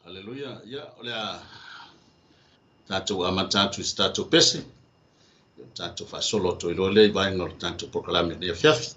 Aleluia. Ia, o le a tatou amata atu i se tatou pese. Ia, o tatou faasolo atu ai loa lea i vaega o le tatou polokalame i lenei afiafi.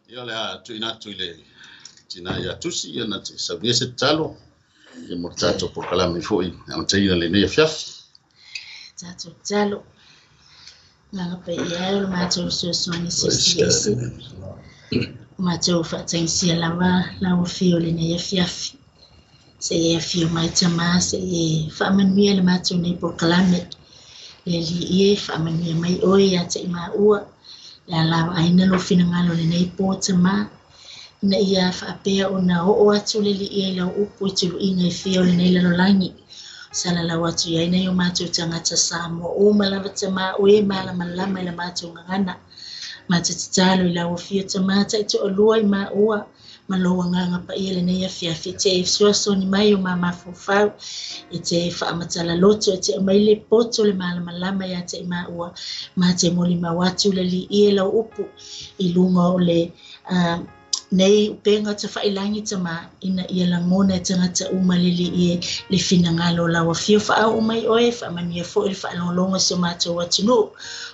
Ia o le a tuuina atu i le tina ia Tusi ia na te saunia se tatalo ia mo le tatou polokalame foi amataina lenei afiafi. Tatou tatalo. Agaga paia e o le matou fesoasoani silisili ese. O matou faatagisia lava lau afio i lenei afiafi. Se i e afio mai Tama, se i e faamanuia le matou nei polokalame. Le Alii e faamanuia mai oe ia te i maua. Le a lavaaiina lou finagalo i lenei po Tama. Ina ia faapea ona oo atu le Alii e i lau upu i tuluiga e fia o lenei lalolagi. Salalau atu i ai nai o matou tagata Samoa uma lava Tama o e malamalama i la matou gagana. Matou tatalo i lau afio Tama taitoalua i maua ma lou agaga paia lenei afiafi. E te fesoasoani mai o ma mafaufau, e te faamatala loto, e te aumai le poto le malamalama ia te i maua. Ma te molimau atu le Alii e lau upu i luga o le nei upega tafailangi Tama, ina ia lagona e tagata uma le Alii e le finagalo o lau afio. Faaoo mai oe, faamanuia foi le faalogologo i so matou atunuu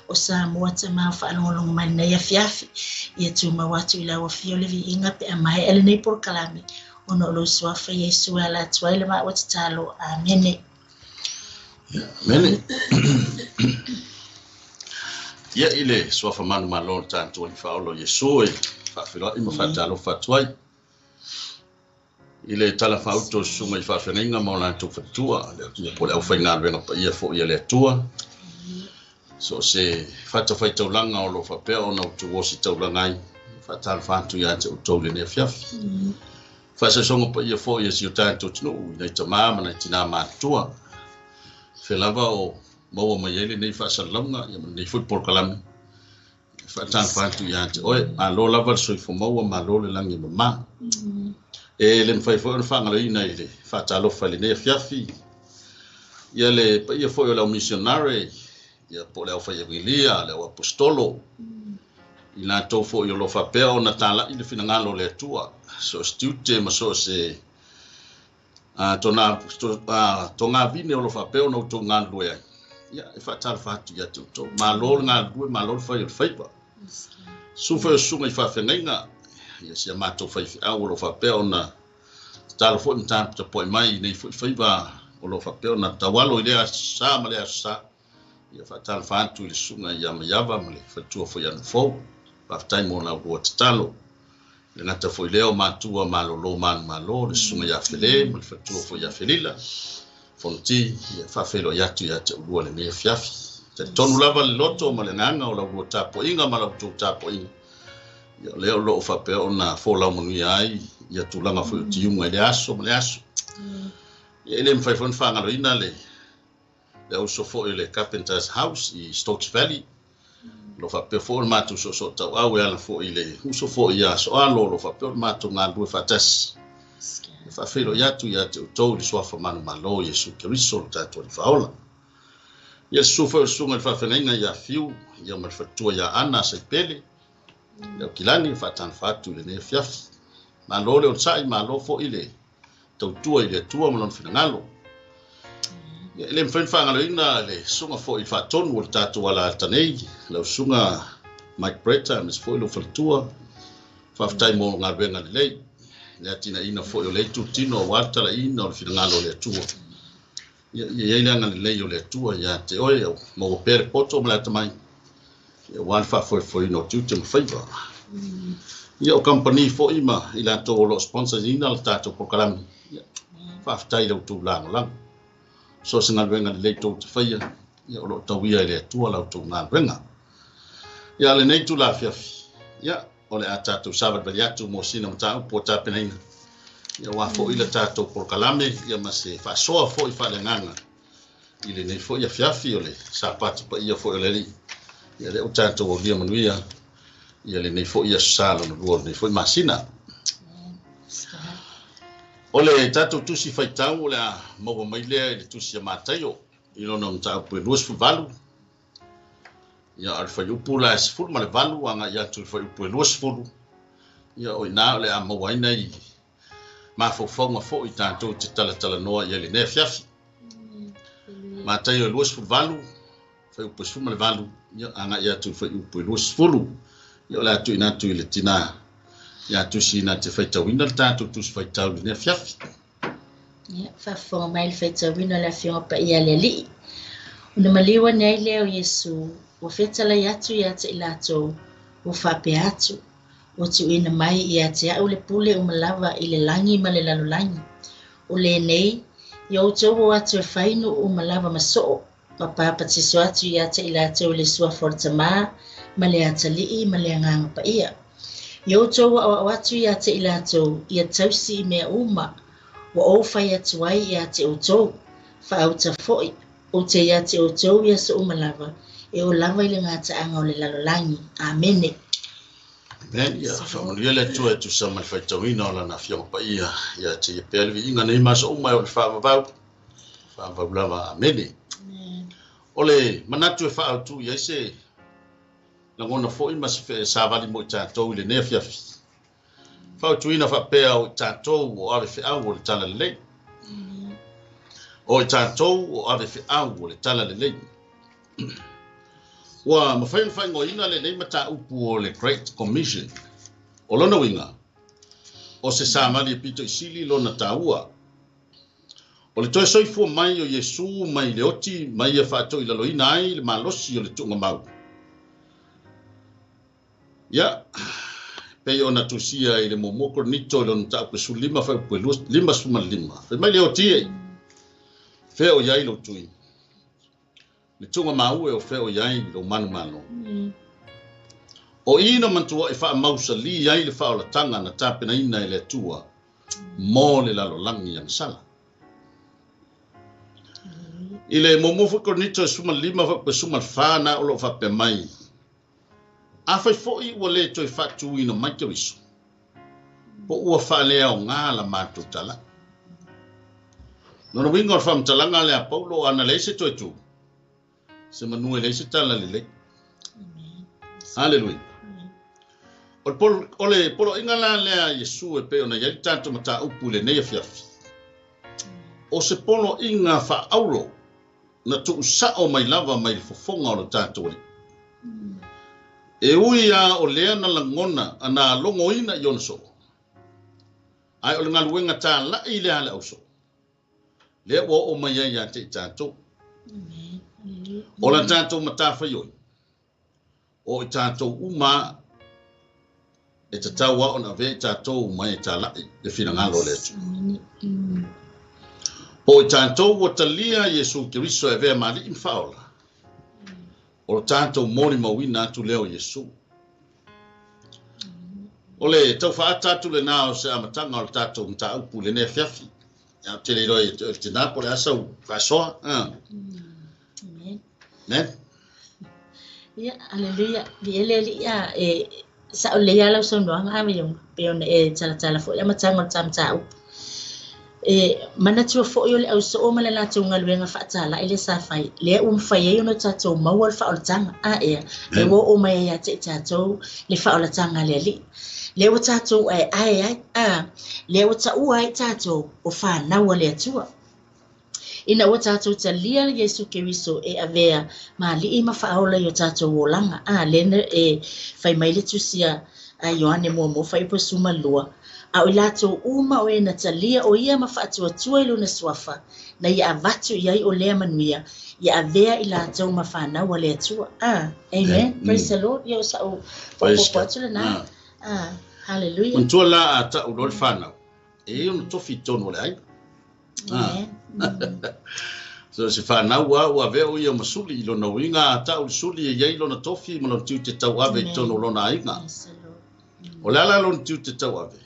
o Samoa Tama o faalogologo mai lenei afiafi. Ia tumau atu i lau afio le viiga pe a maea lenei polokalame, ona o lou suafa Iesu e ala atu ai le maua tatalo. Amene. Amene. Ia i le suafa manumalo o le tatou Alii Faaola o Iesu e faafeiloai ma faatalofa atu ai i le tala faauto o susuga i faafeagaiga ma o latou faletua, ia po o le aufaigaluega paia foi a le Atua. So o se fatafaitaulaga o lo o faapea ona outou ositaulaga ai, faatalofa atu ia te outou i lenei afiafi. Faasoasoga paia foi a si o tatou atunuu i nai tamā ma nai tinā matutua. Fea lava o maua mai ai lenei faasalalauga ia ma lenei foi polokalame. Faatalofa atu ia te oe, malo lava le soifua maua, malo le lagi e mama. E le mafai foi ona faagaloina i le faatalofa i lenei afiafi ia le paia foi o le au misionare, ia po o le aufai evangelia, le au aposetolo, i latou foi o lo o faapea ona talai le finagalo o le Atua, so o se tiute ma so o se togavine o lo o faapea ona outou galulue ai. Ia, e faatalofa atu ia te outou. Malo le galulue, malo le fai o le faiva. Susu foi o susuga i faafeagaiga, ia si a matou faifeau o lo o faapea ona tatalo foi ma taputapuai mai i nei foi faiva o lo o faapea ona taualo i lea aso sa ma lea aso sa. Ia faatalofa atu i le susuga ia Maiava ma le faletua foi ia Nofou. Faafetai mo la ulua tatalo. Le gata foi lea o matua malolo manumalo, le susuga ia Fele ma le faletua foi ia Felila. Fonoti, ia faafeiloai atu ia te oulua lenei afiafi. Talitonu lava le loto ma le agaga o la ulua tapuaiga ma la outou tapuaiga. Ia o lea o lo o faapea ona folau manuia ai ia tulaga foi o tiuga i le aso ma le aso. Ia e le mafai foi ona faagaloina le uso foi o le Carpenter's House i Stokes Valley. O lo o faapea foi o le matou soosootauau e ala foi i le uso foi ia Soalo, o lo o faapea o le matou galulue faatasi. E faafeiloai atu ia te outou i le suafa manumalo o Iesu Keriso lo tatou Alii Faaola. Ia susu foi o le susuga i le faafeagaiga ia Fiu, ia ma le faletua ia Ana Saipele, le Aukilani, e faatalofa atu i lenei afiafi. Malo le onosai, malo foi le tautua i le Atua ma lona finagalo. Ia, e le mafai ona faagaloina le susuga foi i le faatonu o le tatou ala nei, lau susuga Mike Bretta, aemaise foi lou faletua. Faafetai mo galuega lelei, le atinaeina foi o le itutino aua le talaiina o le finagalo o le Atua. Ia i ai le agalelei o le Atua ia te oe, maua pea le poto ma le atamai, ia aua le faafoefoeina o tiute ma faiva. Ia o kamupani foi ma i latou o lo o sponsorina le tatou polokalame. Ia, faafetai i la outou lagolago. So o se galuega lelei tou te faia, ia o lo o tauia e le Atua la outou galuega. Ia lenei itula afiafi, ia o le a tatou savalivali atu mo sina mataupu o tapenaina. Ia aua foi le tatou polokalame, ia ma se faasoa foi faaleagaga i lenei foi afiafi o le Sapati paia foi o le Alii. Ia lea ua tatou aulia manuia ia lenei foi aso sa lona lua o lenei foi masina. O le tatou tusi faitau o le a maua mai lea i le tusi a Mataio i lona mataupu e 28. Ia o le fuaiupu la e 18 agai atu i le fuaiupu e 20. Ia o i ina o le a maua ai nai mafaufauga foi tatou te talatalanoa i lenei afiafi. Mataio e 28, fuaiupu e 18, ia agai atu i le fuaiupu e 20. Ia o le a tuuina atu i le tinā ia tusi na te faitauina le tatou tusi faitau i lenei afiafi. Ia, faafofoga mai le faitauina o le Afioga Paia a le Alii. Ona maliu ane ai lea o Iesu, ua fetalai atu ia te i latou, ua faapea atu, ua tuuina mai ia te au le pule uma lava i le lagi ma le lalolagi. O lenei, ia outou o atu e fai nuu uma lava ma soo, ma papatiso atu ia te i latou i le suafa o le Tamā, ma le Atalii ma le Agaga Paia. Ia outou aoao atu ia te i latou, ia tausi i mea uma, ua ou fai atu ai ia te outou, faauta foi, ou te ia te outou ia aso uma lava, e oo lava i le gataaga o le lalolagi. Amene. Amen. Ia faamanuia le Atua e tusa ma le faitauina o lana Afioga Paia ia te ia pea le viiga nei ma aso uma e o le faavavau. Faavavau lava. Amene. O le manatu e faaautu i ai se lagona foi ma se savali mo i tatou i lenei afiafi. Fautuina faapea o i tatou o ave feau o le talalelei. O i tatou o ave feau o le talalelei. Ua mafai ona faaigoaina lenei mataupu o le Great Commission. O lona uiga, o se savali e pito i sili lona taua. O le toe soifua mai o Iesu mai le oti mai ia faatoilaloina ai le malosi o le tuugamau. Ia, pei ona tusia i le muamua Korinito i lona mataupu e 15 fuaiupu e 55. Fai mai le oti e, fea o i ai lou tui. Le tuugamau e o fea o i ai lou manumalo. O i na manatua e faamausali ai le faaolataga na tapenaina e le Atua mo le lalolagi agasala. I le muamua foi Korinito e 15 faapea 14 na o loo faapea mai. Afai foi ua le toe faatuina mai Keriso, po ua faaleaoga la matou tala. Lona uiga o le faamatalaga lea a Paulo ana leai se toe tu, se manu e leai se tala lelei. Haleluia. O le poloaiga la lea a Iesu e pei ona i ai le tatou mataupu i lenei afiafi. O se poloaiga faaauro na tuusao mai lava mai le fofoga o le tatou Alii. E ui lava o lea na lagona na logoina i ona soo, ae o le galuega talai lea a le ausoo, lea ua oo mai ai ia te i tatou. O la tatou matafaioi, o i tatou uma e tatau lava ona avea i tatou mai e talai le finagalo o le Atua. Po o i tatou ua talia Iesu Keriso e avea ma Alii ma Faaola, o le tatou molimauina atu lea o Iesu. O le taufaata atu lenā o se amataga o le tatou mataupu i lenei afiafi. Ia, ou te le iloa i le tinā po o le a sau faasoa. Amen. Amen. Ia, aleluia. Viia le Alii a e sao lelei lava lau saunoaga a Vaioga, pei ona e talatala foi le amataga o le ta mataupu. E manatua foi o le ausoo ma le latou galuega faatalai lea sa fai, lea ua mafai ai ona tatou maua le faaolataga. A ea, lea ua oo mai ai ia te i tatou le faaolataga a le Alii. Lea ua tatou aeae ai, a, lea ua taua ai tatou o fanau a le Atua. Ina ua tatou talia le Iesu Keriso e avea ma Alii ma Faaola i o tatou olaga. A, lea e fai mai le tusi a Ioane muamua fuaiupu 12, a o i latou uma o e na talia o ia ma faatuatua i lona suafa, na ia avatu i ai o lea manuia, ia avea i latou ma fanau a le Atua. A, amen. Praise the Lord. Ia o sau faaopoopo atu lena. A, hallelujah. Manatua la a tau loa le fanau, e i ai ona tofi i totonu o le aiga. Amen. So se fanau a ua avea o ia ma suli i lona uiga a tau le suli e i ai lona tofi ma lona tiute tauave i totonu o lona aiga. Praise the Lord. O le a la lona tiute tauave?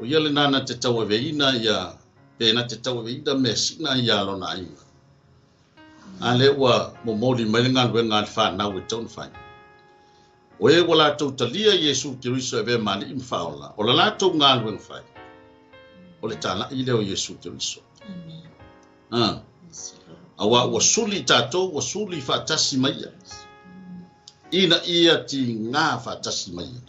O ia lenā na te tauaveina ia pe na te tauaveina measina ia lona aiga. A lea ua momoli mai le galuega a le fanau e tatau ona fai. O e ua latou talia Iesu Keriso e avea ma Alii ma Faaola, o la latou galuega fai, o le talai lea o Iesu Keriso. Amen. Ah. Praise the Lord. Auā ua suli i tatou, ua suli faatasi ma ia, ina ia tigā faatasi ma ia.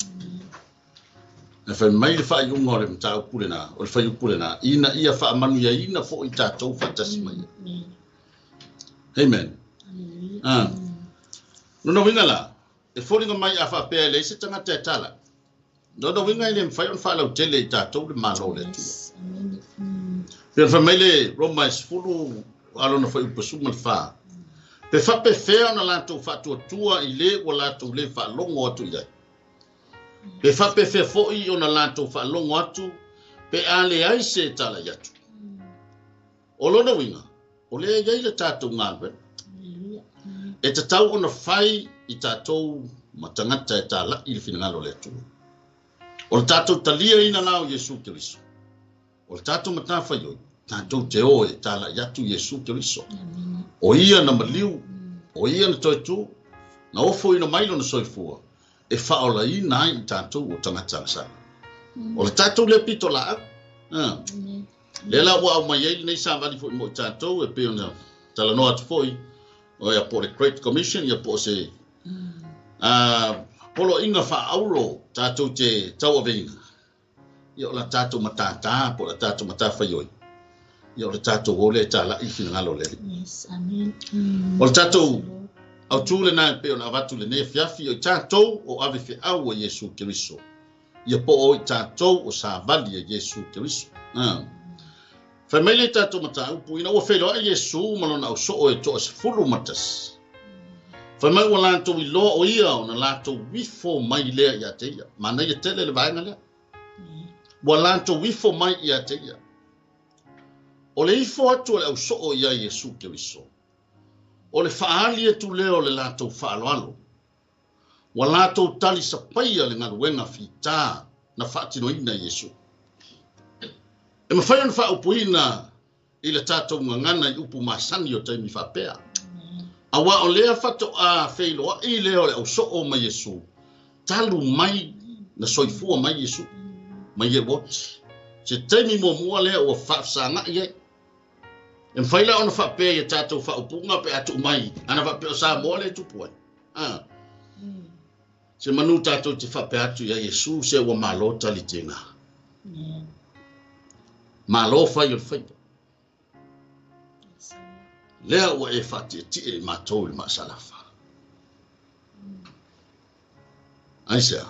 E fai mai le faaiuga o le mataupu lenā, o le fuaiupu lenā, ina ia faamanuiaina foi i tatou faatasi ma ia. Amen. Amen. Hallelujah. Ah. Lona uiga la, e foliga mai a faapea e leai se tagata e talai. Lona uiga e le mafai ona faalautele i tatou le Malo o le Atua. Yes. Amen. Pei ona fai mai le Roma e 10 a lona fuaiupu 14, pe faapefea ona latou faatuatua i le ua latou le faalogo atu i ai. Pe faapefea foi ona latou faalogo atu pe a leai se e talai atu. O lona uiga, o lea e i ai le tatou galuega. Hallelujah. E tatau ona fai i tatou ma tagata e talai le finagalo o le Atua. O le tatou taliaina la o Iesu Keriso, o le tatou matafaioi, tatou te o e talai atu Iesu Keriso. Amen. O ia na maliu, o ia na toe tu, na ofoina mai lona soifua, e faaolaina ai i tatou o tagata agasala. O le tatou lea pitolaau. Ah. Amen. Lea la ua aumai ai lenei savali foi mo i tatou e pei ona talanoa atu foi, o ia po o le Great Commission, ia po o se poloaiga faaauro tatou te tauaveina, ia o la tatou matatā po o la tatou matafaioi, ia o le tatou o lea e talai le finagalo o le Alii. Yes. Amen. O le tatou autū lenā e pei ona avatu i lenei afiafi, o i tatou o ave feau a Iesu Keriso, ia po o i tatou o savali a Iesu Keriso. Ah. Fai mai le tatou mataupu, ina ua feiloai Iesu ma lona ausoo e 11. Fai mai ua latou iloa o ia ona latou ifo mai lea ia te ia. Manaia tele le vaega lea. Ua latou ifo mai ia te ia. O le ifo atu o le ausoo ia Iesu Keriso. O le fa'aali atu lea o le latou fa'aloalo. Ua latou talisapaia le galuega fitā na fa'atinoina e Iesu. E mafai ona fa'aupuina i le tatou gagana i upu masani o taimi fa'apea. Auā o lea fato'a feiloa'i lea o le auso'o ma Iesu, talu mai na soifua mai Iesu, ma ia ua oti. Se taimi muamua lea ua fa'afesaga'i ai. E mafai la ona fa'apea ia tatou fa'aupuga pe a tu'u mai, ana fa'apea o Samoa lea e tupu ai. A. Se manu tatou te fa'apea atu iā Iesu se ua malo tali tegā. Malo fai o le faiva. Lea ua e fa'ati'eti'e i matou i le ma'asalafa. Aisea?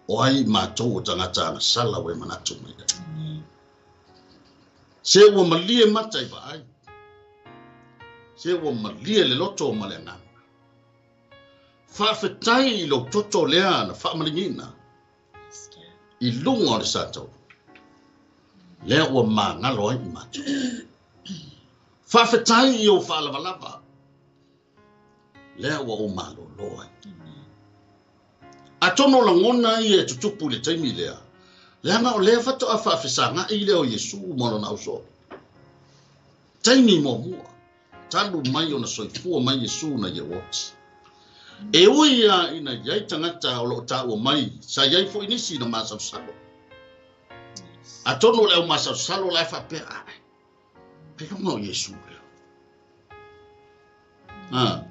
O ai matou o tagata agasala ua e manatu mai ai? Se ua malie mata i vaai. Se ua malie le loto ma le agaga. Fa'afetai i lou toto lea na fa'amaligiina i luga o le sataua. Lea ua magalo ai i matou. Fa'afetai i ou fa'alavalava. Lea ua ou malōlō ai. Atonu o lagona ia e tutupu i le taimi lea, leaga o lea fato'a fa'afesaga'i lea o Iesu ma lona ausoo. Taimi muamua, talu mai ona soifua mai Iesu na ia ua oti. E ui a ina i ai tagata o lo'o tāua mai, sa i ai fo'i nisi na masalosalo. Atonu o le au masalosalo la e fa'apea, Ae, ailoga o Iesu lea. A.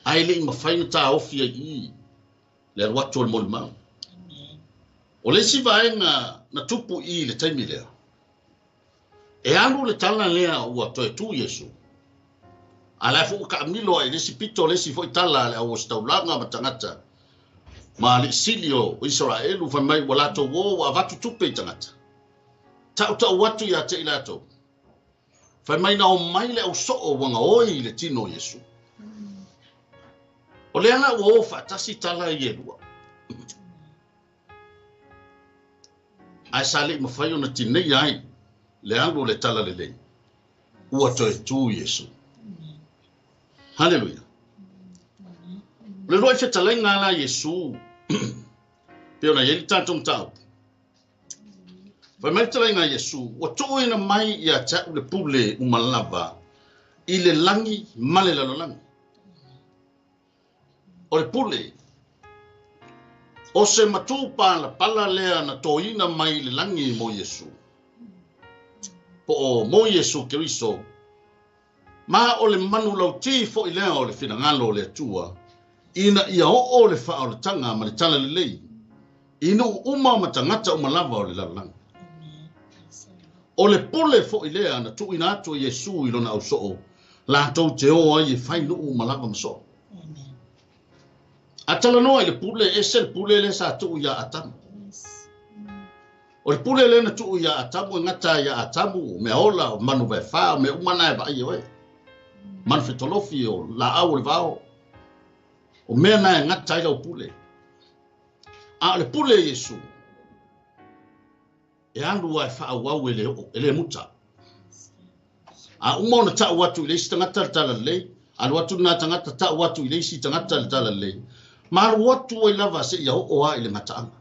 Ae le i mafai ona taofi ai i i le alu atu o le molimau. O le isi vaega na tupu i i le taimi lea, e alu le tala lea ua toe tu Iesu, a la e foi ua taamilo ai i le isi pito le isi foi tala a le auositaulaga ma tagata ma alii sili o Isaraelu fai mai ua latou o ua avatu tupe i tagata. Tautau atu ia te i latou. Fai mai na omai le ausoo ua gaoi i le tino o Iesu. O lea la ua o fa'atasi tala ia e lua. Ae sa le'i mafai ona tineia ai le alu o le tala lelei. Ua toe tu Iesu. Haleluia. O le lua'i fetalaiga la Iesu pei ona i ai le tatou mataupu. Fai mai le fetalaiga a Iesu, ua tuuina mai ia te a'u le pule uma lava i le lagi ma le lalolagi. O le pule, o se matū palapala lea na toina mai i le lagi mo Iesu, po o mo Iesu Keriso, ma o le manulautī fo'i lea o le finagalo o le Atua, ina ia oo le faaolataga ma le talalelei i nuu uma ma tagata uma lava o le lalolagi. O le pule fo'i lea na tuuina atu e Iesu i lona ausoo, latou te o ai e fai nuu uma lava ma soo. A talanoa i le pule, ese le pule lea sa tuu iā Atamu. O le pule lea na tuu iā Atamu e gata ai iā Atamu, o meaola, o manu vaefā, o mea uma na e vaai e oe. Manu fetolofi, o laau o le vao. O mea na e gata ai lau pule. A o le pule a Iesu, e alu lava e faaauau e le oo, e le muta. A uma ona tau atu i le isi tagata le talalelei, alu atu lena tagata tau atu i le isi tagata le talalelei, ma alu atu ai lava seia oo lava i le gataaga.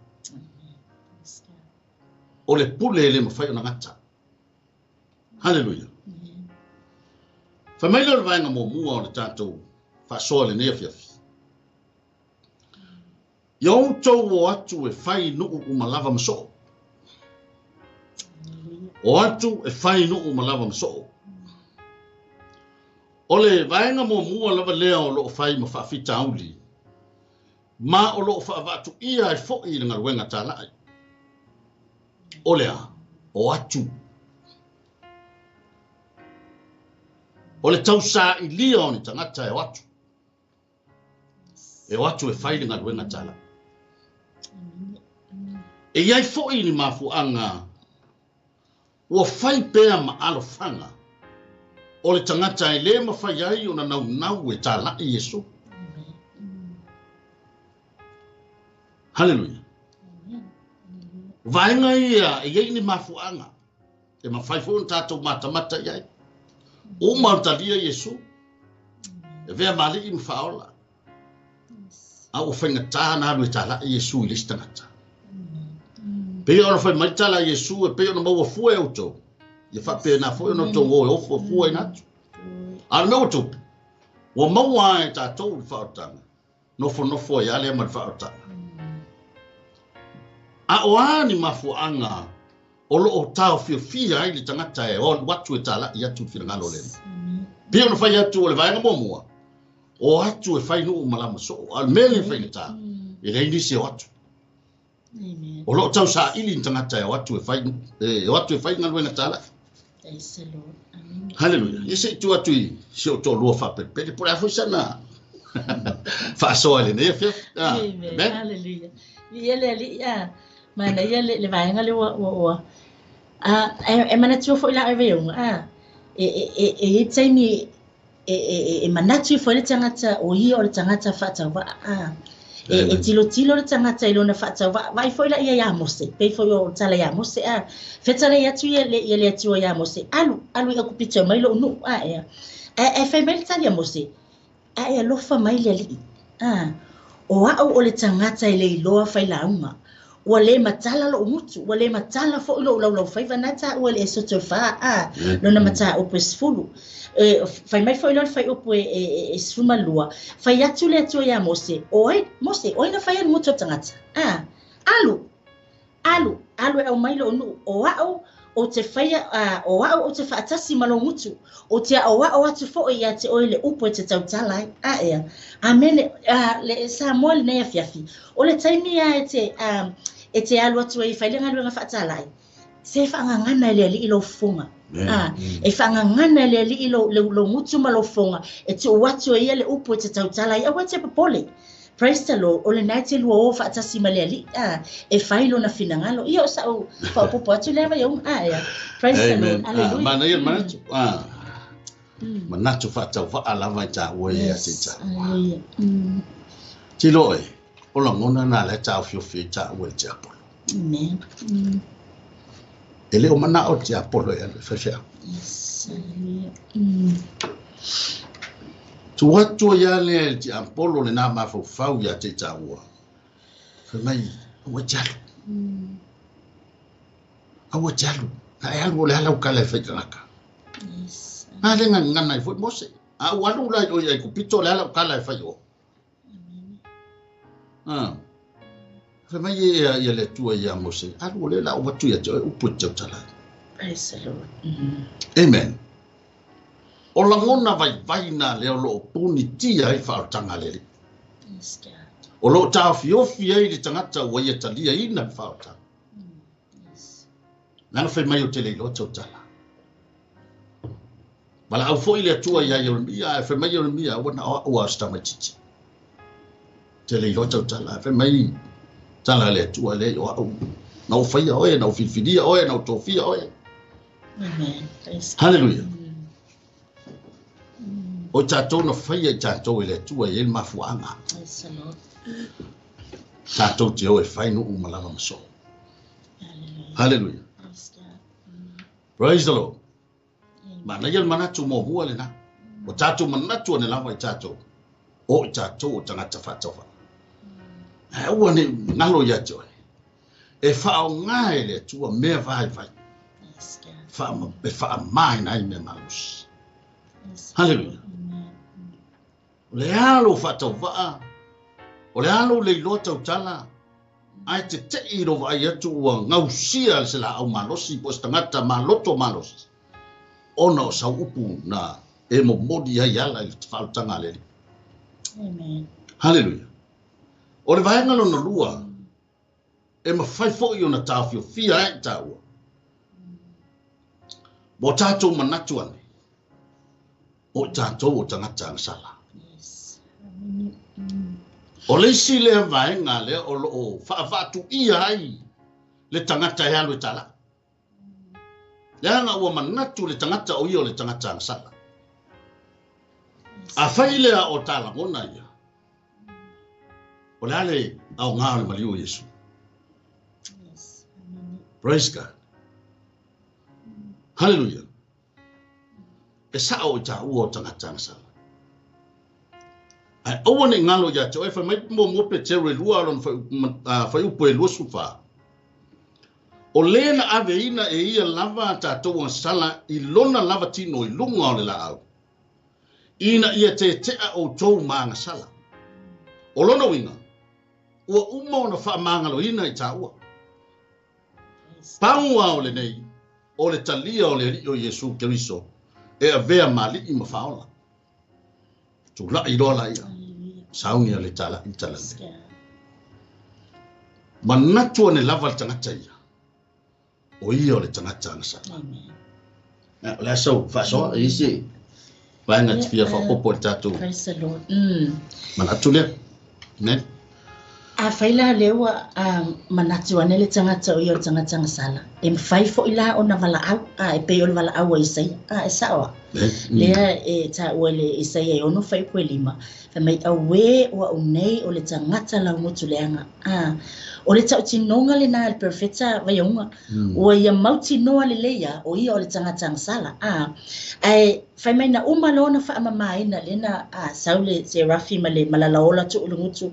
O le pule e le mafai ona gata. Haleluia. Fai mai lea o le vaega muamua o le tatou faasoa i lenei afiafi. Ia outou o atu e fai nuu uma lava ma soo. O atu e fai nuu uma lava ma soo. O le vaega muamua lava lea o loo fai ma faafitauli, ma o loo fa'avaatu'ia ai fo'i i le galuega tala'i. O le a? O atu. O le tausa'ilia o ni tagata e o atu. E o atu e fai le galuega tala'i. E i ai fo'i ni mafu'aga ua fai pea ma alofaga o le tagata e lē mafai ai ona naunau e tala'i Iesu. Haleluia. O vaega ia e i ai ni mafuaaga e mafai foi ona tatou matamata i ai. Uma ona talia Iesu. E avea ma Alii ma Faaola. A ua faigata ona alu e talai Iesu i le isi tagata. Pei ona fai mai tala a Iesu e pei ona maua fua e outou, ia faapena foi ona outou o e ofuafuaina atu. A o le mea ua tupu, ua maua lava e tatou le faaolataga, nofonofo ai lava lea ma le faaolataga. A o a ni mafuaaga o lo o taofiofia ai le tagata e alu atu e talai atu le finagalo o le Alii? Pei ona fai atu o le vaega muamua, o atu e fai nuu ma lama soo, a o le mea lea e faigata, e leai nisi e o atu. O lo o tausaili ni tagata e o atu e fai nuu, e o atu e fai galuega talai. Haleluia. Ia se i tuu atu i si ou toalua faapelepele, po o le a foi sana faasoa i lenei afiafi. Amen. Haleluia. Viia le Alii, a manaia le vaega lea ua ua ua a e manatua foi la e vaiauga a e e e e i ai taimi e, e, e manatu ifo ai le tagata o ia o le tagata faatauvaa. A, e, e tilotilo le tagata i lona faatauvaa. Vaai foi la ia iā Mose, pei foi o tala iā Mose, a, fetalai atu ia le, ia le Atua iā Mose, alu, alu i Akupito e aumai lou nuu, a, ea. Ae, ae fai mai le tali a Mose, A e alofa mai le Alii, a, o au o le tagata e le iloa failauga, ua le matala loʻu gutu, ua le matala foi loʻu laulaufaiva, na taua i le Esoto 4, a, lona mataupu e 10. E, fai mai foi loa le fuaiupu e, e, e 12, fai atu le Atua iā Mose, o ai, Mose, o ai na faia le gutu o le tagata? A, alu, Alu, alu e aumai lou nuu, o au ou te faia, ā, o au ou te faatasi ma lou gutu, ou te aʻoaʻo atu foi iā te oe le upu e te tautala ai. A ea. Amene. Ā, le Samoa lenei afiafi, o le taimi a e te, ā, e te alu atu ai e fai le galuega faatalai, se e faagagana e le Alii lou fofoga. Ā, e faagagana e le Alii lou, lou, lou gutu ma lou fofoga, e tuu atu e ia le upu e te tautala ai, aua e te popole. Praise the Lord, o lena e te lua o faatasi ma le Alii, a, e fai lona finagalo. Ia o sa'u faaopoopo atu lea vaiauga, a, ea. Praise the Lord, Amen. Ah, Aleluia. manaia le manatu. Ah, manatu faatauvaa lava i taua ia te Yes, taua. aleluia. Tilo e, o lagona na lea taofiofi ai taua i le tiapolo. Amen. E le o manao le tiapolo e alu e faifeau. Yes, aleluia. Tu atu ai lava lea i le tiapolo lena mafaufau ia te i taua. Fai mai, aua e te alu. Aua e te alu. A e alu o le a lau tala e fai i tagata. Yes. A le gagana ai foi Mose. A ou alu la i o i Aikupito o le a lau tala e fai i o. Ah. Fai mai ia, ia le Atua iā Mose, alu o lea o le a ou atu ia te oe upu e te tautala ai. Praise the Lord. Amen. O lagona vaivai na lea o lo o punitia ai le faaolataga a le Alii. Yes, God. O lo o taofiofi ai le tagata ua ia taliaina le faaolataga. Yes. Leaga fai mai ou te le iloa tautala. Valaau foi le Atua iā Ieremia, ae fai mai Ieremia, ua na o au a o se tamaitiiti. Te le iloa tautala, ae fai mai tala a le Atua, leai o au, na ou faia oe, na ou filifilia oe, na ou tofia oe. Amen. Praise God. Hallelujah. O i tatou na faia i tatou e le Atua e i ai le mafuaaga. Praise the Lord. Tatou te o e fai nuu ma lava ma soo. Hallelujah. Hallelujah. Praise God. Praise the Lord. Manaia le manatu muamua lena. Ua tatou manatu ane lava i tatou, o i tatou o tagata faatauvaa. Ae aua ne i galo ia te oe. E faaaoga e le Atua mea vaivai e faamamaina ai mea malosi. Haleluia. O le a lou faatauvaa, o le a lou le iloa tautala, ae teteʻi i lou vaai atu ua gausia se laau malosi po o se tagata maloto malosi, ona o sau upu na e momoli ai ala i le faaolataga a le Alii. Amen. Haleluia. O le vaega lona lua, e mafai foi ona taofiofia ai i taua, mo tatou manatu ane, o i tatou o tagata agasala. Yes. O le isi lea vaega lea o lo o faavaatuia ai le tagata e alu e talai. Leaga ua manatu le tagata o ia o le tagata agasala. Afai lea o ta lagona ia, o le a le aoga o le maliu o Iesu? Yes. Praise God. Hallelujah. E sao i taua o tagata agasala. Ae aua ne i galo ia te oe, fai mai muamua Petero e lua lona fuaiupu e 24. O le na aveina e ia lava a tatou agasala i lona lava tino i luga o le laau, ina ia tetea outou ma agasala. O lona uiga, ua uma ona faamagaloina i taua. Pau lava o lenei, o le talia o le Alii o Iesu Keriso e avea ma alii ma faaola. Tula'i loa laia, sauni a le tala'i talalelei. Manatu ane lava le tagata ia, o ia o le tagata agasala. O le a sau faasoa e i ai se vaega e te fia faaopoopo i le tatou Praise the Lord. Manatu lea. Amen. Afai la lea ua manatu ane le tagata o ia o le tagata agasala, e mafai foi la ona valaau, e pei o le valaau a Isaia, e sao a. Lea e taua i le Isaia e 6 fuaiupu e 5, fai mai, Auē o au nei o le tagata laugutu leaga. O le tautinoga lena a le perofeta Vaiauga, ua ia mautinoa lelei a o ia o le tagata agasala. Ae fai mai na uma loa ona faamamaina lea na sau le serafi ma le malalaola tuu i le gutu,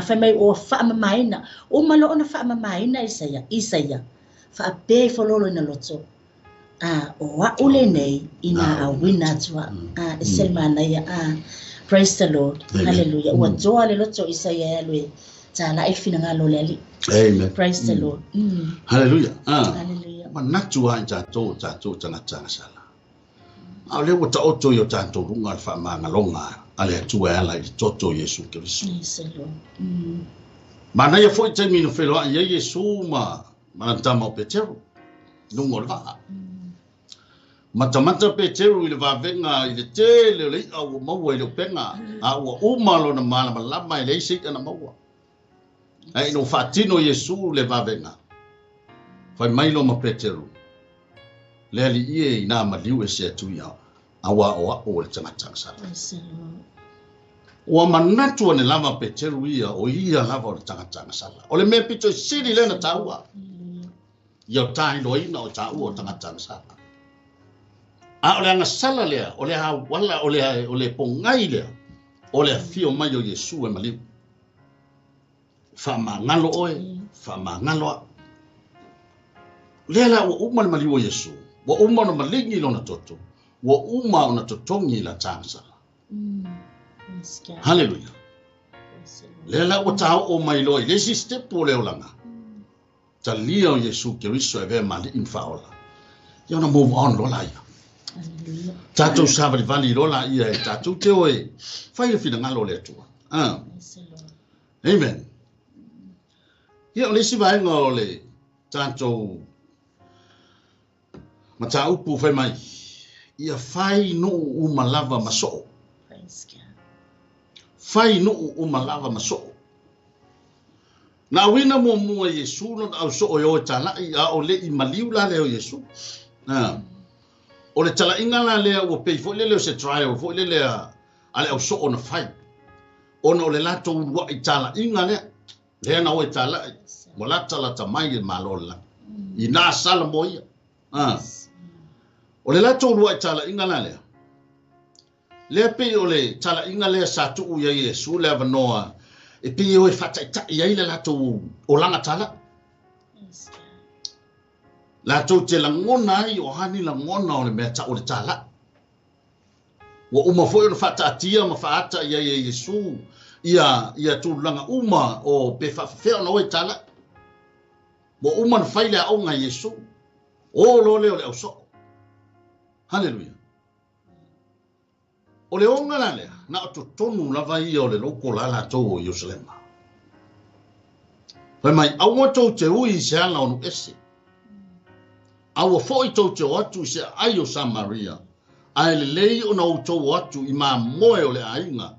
fai mai ua faamamaina, uma loa ona faamamaina Isaia, Isaia, faapea ifo loa lona loto, o a'u lenei ina auina atu a'u. E ese le manaia. Praise the Lord. Hallelujah. Ua toa le loto o Isaia e alu e tala'i le finagalo o le Alii. Amen. Praise the Lord. Hallelujah. Hallelujah. Manatu lava i tatou o tatou tagata agasala. A o lea ua taoto i o tatou luga le faamagaloga a le Atua e ala i le toto o Iesu Keriso. Praise the Lord. Manaia foi taimi na feiloai ai Iesu ma lana tama o Petero i luga o le vaa. Matamata Peteru i le vavega i le tele o le i'a ua maua i le upega, a ua uma lona malamalama e leai se i'a na maua. Ae ina ua faatino Iesu le vavega, fai mai loa ma Peteru, Le Alii e, inā maliu ese atu ia, auā o a'u o le tagata agasala. Ua manatu ane lava Peteru ia o ia lava o le tagata agasala. O le mea pito i sili lea na taua, ia o tailoaina o taua o tagata agasala. A o le agasala lea, o le auala, o le, o le pogai lea, o le afio mai o Iesu e maliu. Faamagalo oe, faamagalo a'u. Lea la ua uma le maliu o Iesu, ua uma ona maligi lona toto, ua uma ona totogi la ta agasala. Haleluia. Lea la ua taoo mai loa i le isi stepu o le olaga, talia o Iesu Keriso e avea ma Alii ma Faaola, ia ona move on loa laia. Tatou savalivali loa laia e tatou te o e fai le finagalo o le Atua. Amen. Ia, o le isi vaega o le tatou mataupu fai mai, ia fai nuu uma lava ma soo. Fai nuu uma lava ma soo. Na auina muamua e Iesu lona ausoo e o e tala'i, a o le i maliu la lea o Iesu. O le tala'iga la lea ua pei foi lele o se trial foi lele a le ausoo na fai, ona o le latou ulua'i tala'iga lea, lea na o e tala'i, ua latalata mai le Malo o le lagi. Inā sala mo ia. O le latou ulua'i tala'iga la lea, lea pei o le tala'iga lea sa tuu i ai e Iesu le avanoa e pei e o e faata'ita'i ai le latou olaga tala'i. Latou te lagona ai o a ni lagona o le mea ta'u o le tala'i. Ua uma foi ona faataatia ma faaata i ai e Iesu ia ia tulaga uma o pe faafefea ona o e tala'i. Ua uma ona fai le aoga e Iesu. O loa lea o le ausoo. Haleluia. O le oga la lea, na o totonu lava ia o le loko la latou o Ierusalema. Fai mai, aua tou te ui i se ala o nuu ese. Aua foi tou te o atu i se aai o Samaria, ae lelei ona outou o atu i mamoe o le aiga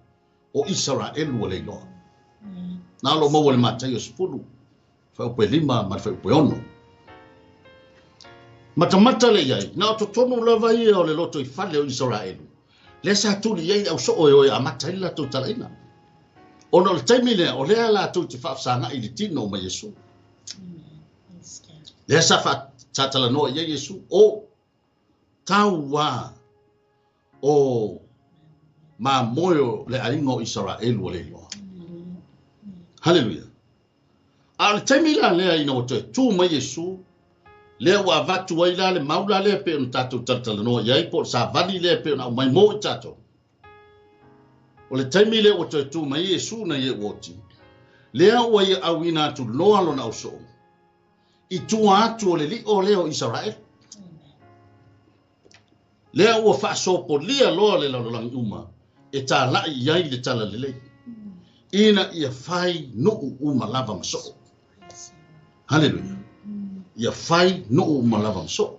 o Isaraelu ua leiloa. Na o lo o maua i le Mataio 10, fuaiupu e 5 ma le fuaiupu e 6. Matamata lea i ai, na o totonu lava ia o le lotoifale o Isaraelu, lea sa tuli i ai le ausoo e o e amata ai le latou talaiga. Ona o le taimi lea, o lea latou te faafesaga'i i le tino ma Iesu. Lea sa faatalanoa i ai Iesu, o tauā o mamoe o le aiga o Isaraelu ua le iloa. Haleluia. A o le taimi la lea ina ua toe tu mai Iesu, lea ua avatu ai la le mau la lea e pei ona tatou talatalanoa i ai, po o le savali lea e pei ona aumai mo i tatou. O le taimi lea ua toe tu mai Iesu na ia ua oti, lea ua ia auina atu loa lona ausoo, i tua atu o le li'o lea o Isaraelu. Lea ua faasopolia loa le lalolagi uma e tala'i i ai le talalelei, ina ia fai nuu uma lava ma soo. Haleluia. Ia fai nuu uma lava ma soo.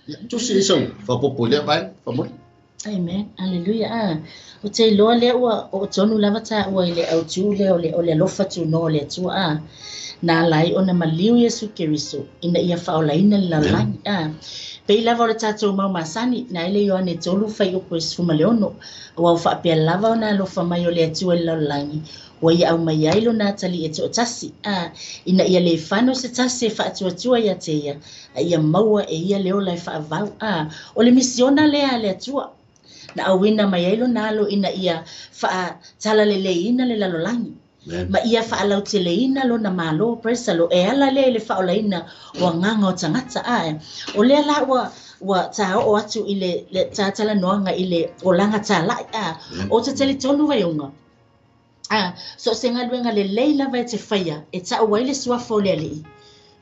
Ia, tusi ai sau faaopoopo i lea vaega, faamoli. Amen. Haleluia. Ah, o te iloa lea ua oo tonu lava taua i le autu lea o le, o le alofa tunoa o le Atua. Ah, na ala ai ona maliu Iesu Keriso ina ia faaolaina le lalolagi. Ah, pei lava o le tatou mau masani, na ai le Ioane 3 fuaiupu e 16, aua ua faapea lava ona alofa mai o le Atua i le lalolagi, ua ia aumai ai lona atalii e toatasi, a, ina ia le fano se tasi e faatuatua ia te ia, a ia maua e ia le ola e faavau. A, o le misiona lea a le Atua, na auina mai ai lona alo ina ia faatalaleleiina le lalolagi. Ma ia faalauteleina lona Malo, praise the Lord, e ala lea i le faaolaina o agaga o tagata. A, o lea la ua ua taoo atu i le, le tatalanoaga i le olaga talai. A, o te talitonu Vaiuga, a, so o se galuega lelei lava e te faia e tau ai le suafa o le Alii.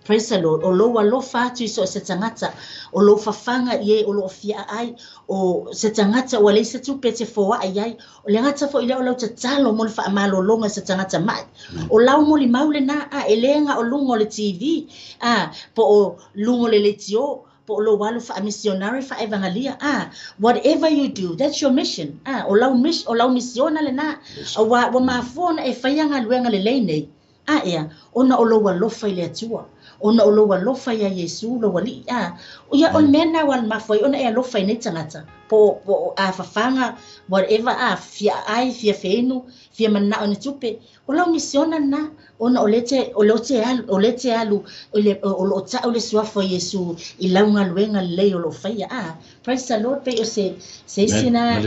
Praise the Lord, o lou alofa atu i so o se tagata, o lou fafaga i e o lo o fia aai, o se tagata ua leai se tupe e te foai ai, o le gata foi lea o lau tatalo mo le faamalologa i se tagata mai. O lau molimau lena, a, e le na o luga o le TV, a, po o luga o le leitio, po o lou alu faamisionare faaevagalia, a, whatever you do, that's your mission, a, o lau, mis, o lau misiona lena, aua ua mafua ona e faia galuega lelei nei, a ea, ona o lou alofa i le Atua, ona o lou alofa iā Iesu lou Alii, a, ia o le mea lena ua mafua ai ona e alofa i nei tagata, po o a fafaga, whatever, a, fia aai, fia feinu, fia mananao i ni tupe, o lau misiona lena, ona o lea e te, o lea e te alu, o lea e te alu, o le, o lo o tau le suafa o Iesu i lau galuega lelei o lo o faia, a, praise the Lord, pei o se, se isi na,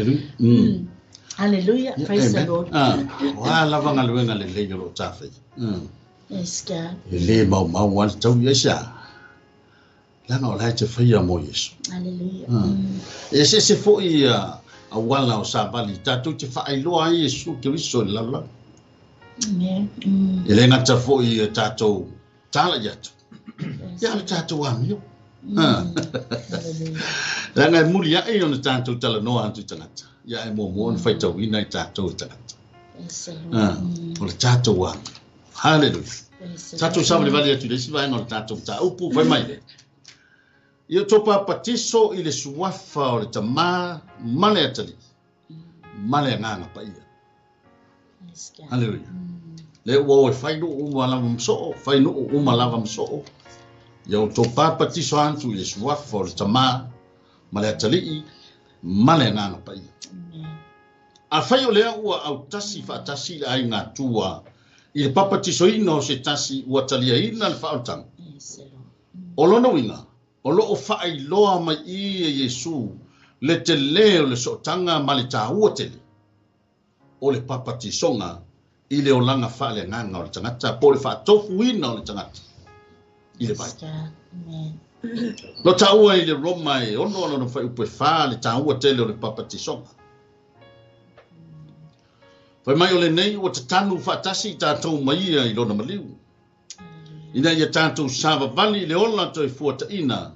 Hallelujah. Praise the Lord. Ah, o a lava galuega lelei o lo o tafaia. Yes, God. E le maumau a le taui ai se a. Leaga o la e te faia mo Iesu. Hallelujah. E eseese foi auala o savali tatou te faailoa ai Iesu Keriso i le lalolagi. Amen. E le gata foi e tatou talai atu. Ia le tatou amio. Hallelujah. Leaga e muli ae ona tatou talanoa atu i tagata. Ia e muamua ona faitauina i tatou e tagata. Praise the Lord. O le tatou amio. Hallelujah. Praise the Tatou Lord. savalivali atu i le isi vaega o le tatou mataupu, fai mai le. Ia outou papatiso i le suafa o le Tamā ma le Atalii ma le Agaga Paia. Praise God. Hallelujah. Le ua o e fai nuu uma lava ma soo, fai nuu uma lava ma soo. Ia outou papatiso atu i le suafa o le Tamā ma le Atalii ma le Agaga Paia. Amen. Afai o lea ua autasi faatasi i le aiga Atua i le papatisoina o se tasi ua taliaina le faaolataga. Praise the Lord. O lona uiga, o loo faailoa mai i e Iesu le telē o le sootaga ma le tāua tele o le papatisoga i le olaga faaleagaga o le tagata po o le faatofuina o le tagata i le vai. Praise God. Amen. Lo taua i le Roma e 6 lona fuaiupu e 4 le tāua tele o le papatisoga. Fai mai o lenei ua tatanu faatasi i tatou ma ia i lona maliu. Ina ia tatou savavali i le ola toe fuataina,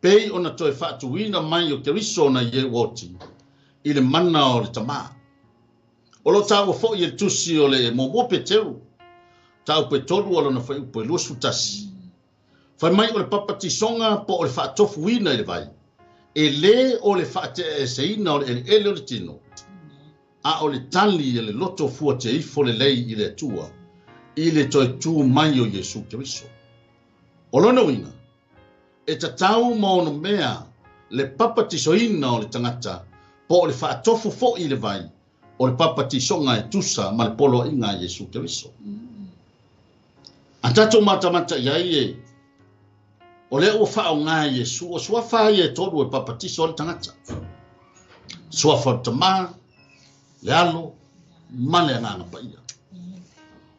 pei ona toe faatuina mai o Keriso na i e ua oti, i le mana o le Tamā. O lo taua foi e le tusi o le muamua Peteru, mataupu e 3 o lona fuaiupu e 21. Fai mai o le papatisoga po o le faatofuina i le vai, e lē o le faateaeseina o le eleele o le tino, a o le tali e le loto fua te ifo lelei i le Atua, i le toe tu mai o Iesu Keriso. O lona uiga, e tatau ma ono mea le papatisoina o le tagata po o le faatofu foi i le vai o le papatisoga e tusa ma le poloaiga a Iesu Keriso. A tatou matamata i ai e, o lea ua faaaoga e Iesu, o suafa ia e tolu e papatiso ai le tagata. Suafa o le Tamā, Le Alo ma le Agaga Paia.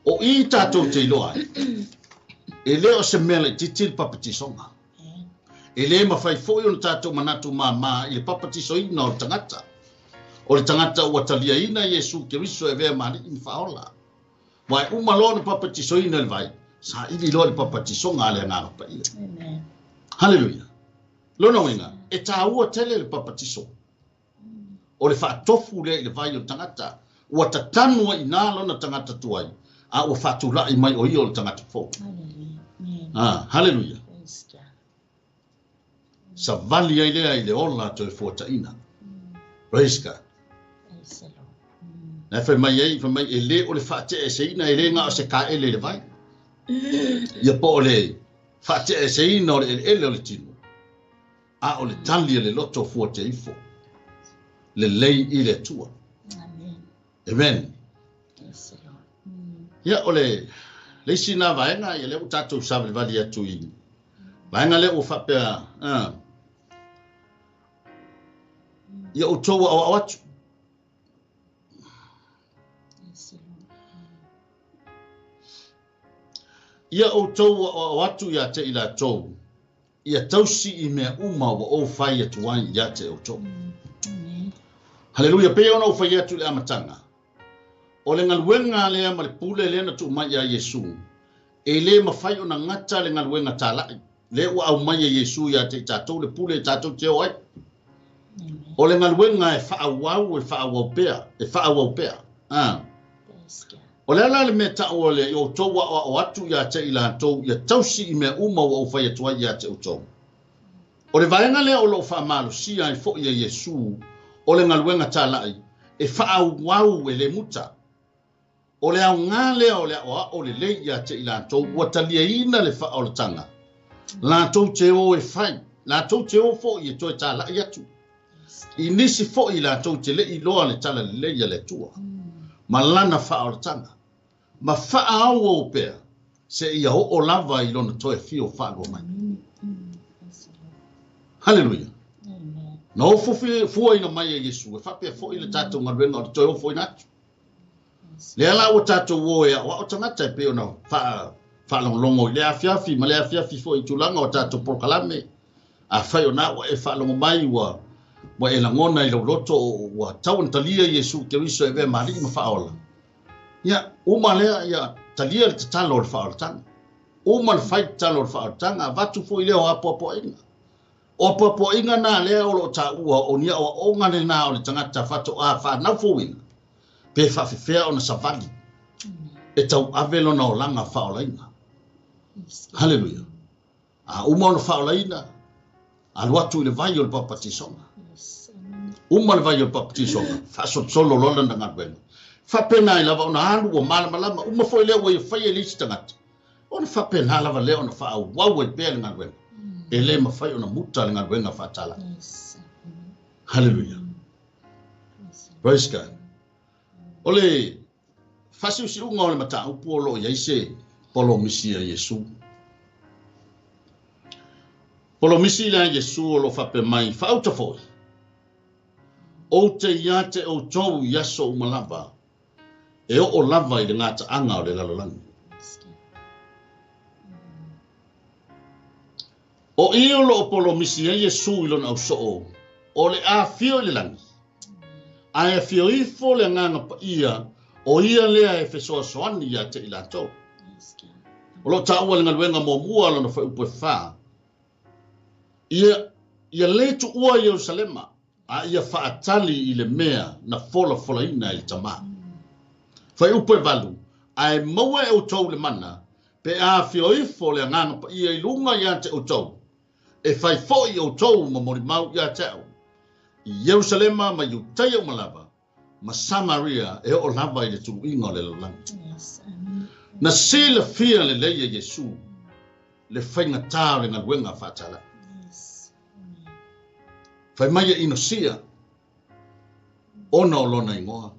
O i tatou te iloa ai, e le o se mea laitiiti le papatisoga. E le mafai foi ona tatou manatu māmā i le papatisoina o le tagata. O le tagata ua taliaina Iesu Keriso e avea ma Alii ma Faaola. Aua e uma loa ona papatisoina i le vai, saili loa le papatisoga a le Agaga Paia. Haleluia! Lona uiga, e taua tele le papatiso. O le faatofu lea i le vai o le tagata, ua tatanu ai i ina lona tagata tuai, a ua faatulai mai o ia o le tagata fou. Ah, haleluia. Savali ai lea i le ola toe fuataina. Praise God. Na fai mai ai, fai mai, e le o le faateeseina, e le na o se kaele i le vai. Ia po o le faateeseina o le eleele o le tino. A o le tali a le loto fua te ifo. Lelei i le Atua. Amen. Amen. Yes, Lord. Mm. Ia, o le isi na vaega, ia lea ua tatou savalivali atu i vaega lea ua faapea, ia outou aoao atu. Yes, Lord. Ia outou aoao atu ia te i latou, ia tausi i mea uma ua ou fai atu ai ia te outou. Haleluia, pei ona ou fai atu i le amataga, o le galuega lea ma le pule lea na tuu mai ia Iesu, e le mafai ona gata le galuega talai, lea ua aumai e Iesu ia te i tatou le pule e tatou te o ai. O le galuega e faaauau, e faaauau pea, e faaauau pea. Ah. O le a la le mea taua lea i outou aoao atu ia te i latou ia tausi i mea uma ua ou fai atu ai ia te outou? O le vaega lea o lo o faamalosia ai foi e Iesu o le galuega talai e faaauau e le muta. O le aoga lea o le aoao lelei ia te i latou ua taliaina le faaolataga, latou te o e fai, latou te o foi e toe talai atu. I nisi foi latou te le i iloa le talalelei a le Atua ma lana faaolataga, ma faaauau pea seia oo lava i lona toe afio faalua mai. Haleluia! Na ofo fuaina mai e Iesu, e faapea foi le tatou galuega o le toe ofoina atu. Lea la ua tatou o e aoao tagata e pei ona faalogologo i lea afiafi ma lea afiafi foi i tulaga o tatou polokalame. Afai o na ua e faalogo mai ua e lagona i lou loto ua tau ona talia Iesu Keriso e avea ma Alii ma Faaola, ia, uma lea, ia, talia le tatalo o le faaolataga. Uma le fai tatalo o le faaolataga, avatu foi lea o apoapoaiga. O apoapoaiga na lea o lo o taua o ni aoaoga lena o le tagata faatoa fanau fouina, pe faafefea ona savali e tauave lona olaga faaolaina. Haleluia. A uma ona faaolaina, alu atu i le vai o le papatisoga. Uma le vai o le papatisoga, faasolosolo loa lana galuega. Faapena ai lava ona alu ua malamalama, uma foi lea ua ia faia e le isi tagata, ona faapena lava lea ona faaauau ai pea le galuega. E le mafai ona muta le galuega faatalai. Haleluia. Praise God. O le faasiusiuga o le mataupu o lo o i ai se polomisi a Iesu. Polomisi lea a Iesu o lo o faapea mai, Faauta foi, ou te ia te outou i aso uma lava, e oo lava i le gataaga o le lalolagi. O i o lo o polomisi ai Iesu i lona ausoo, o le afio i le lagi, ae afio ifo le Agaga Paia, o ia lea e fesoasoani ia te i latou. O lo o taua le galuega muamua lona fuaiupu e 4, ia le tuua Ierusalema, a ia faatali i le mea na folafolaina e le Tama. Fuaiupu e 8, ae maua e outou le mana, pe afio ifo le Agaga Paia i luga ia te outou, e fai foi outou ma molimau ia te au, i Ierusalema ma Iutaia uma lava, ma Samaria e oo lava i le tuluiga o le lalolagi. Na silafia lelei e Iesu le faigatā o le galuega faatalai. Fai mai e inosia ona o lona igoa.